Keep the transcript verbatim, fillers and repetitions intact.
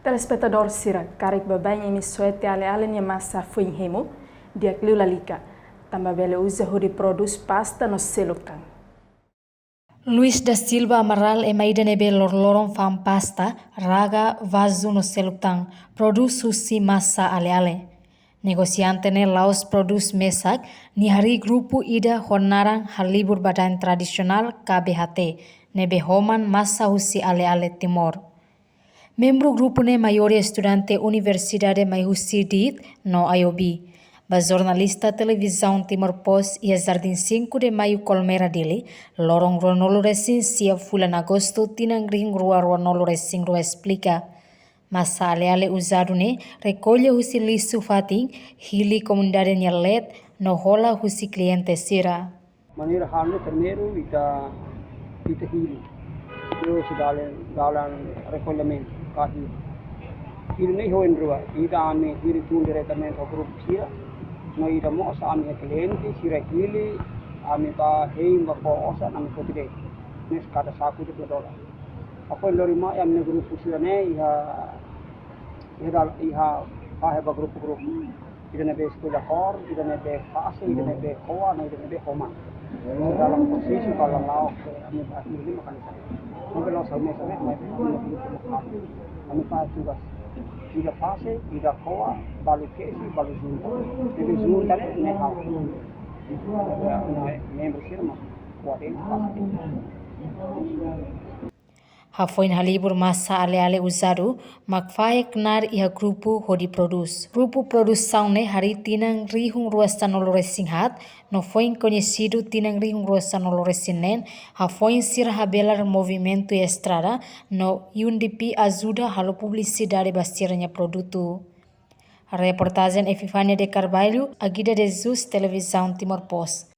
Telespetadór sira, karik baibain imi soe tiha ale-ale nia masa foin hemu, di'ak liu lalika, tanba bele uza hodi prodús pasta no seluk tan. Luis da Silva Amaral ema ida ne'ebé loroloron fa'an pasta, raga, vazu no seluk tan, prodús husi masa ale-ale. Negosiante ne'e la'ós prodús mesak, nia harii grupu ida ho naran Halibur Badaen Tradisionál K B H T, ne'ebé homan masa husi ale-ale Timor. Membru grupu ne'e maioria estudante universidade mai husi DIT no IOB. Ba jornalista Televizaun Timor Post iha Jardim cinco de Maio Colmera Dili, loron ruanulu resin sia fulan Agostu tinan rihun rua ruanulu resin rua esplika. Masa ale-ale uzadu ne'e rekolla husi lixu fatin, hili komunidade nia leet no hola husi kliente sira. Maneira halo primeiru ita, ita hili. Depois dalan, dalan rekollamentu, ka hili. Hili ne'e ho en rua, ida ami hili tun diretamente ho grupu sira. No ida mós ami iha kliente sira hili, ami bá hein bá fó osan, ami foti de'it. Ne'e kada saku de'it dolar. Apoiu lori mai ami-nia grupu sira-ne'e iha, iha dal-, iha fahe ba grupu-grupu. Ida ne'ebé eskolla kór, ida ne'ebé fase, ida ne'ebé ko'a, no ida ne'ebé homan. Dalam posisi kalau lau ke ami bá hili makanan. Ne'ebé la'ós ami sabe, ami, ami grupu makanan. Ami fase tugas. Ida fase, ida ko'a, balu kesi, balu junta. Ne'ebé junta ne'e, ne'e ha'u. Ya, ne'e membru sira mak ko'a de'it fase. Hafoin halibur masa ale-ale uzadu, mak fahe knaar iha grupu hodi prodús. Grupu produsaun ne'e harii tinan rihun rua sanulu resin haat, no foin koñesidu tinan rihun rua sanulu resin neen, hafoin sira habelar movimentu iha estrada, no U N D P ajuda halo publisidade ba sira-nia produtu. Reportajen Epifania de Carvalho, Agida de Jesus, Televizaun Timor Post.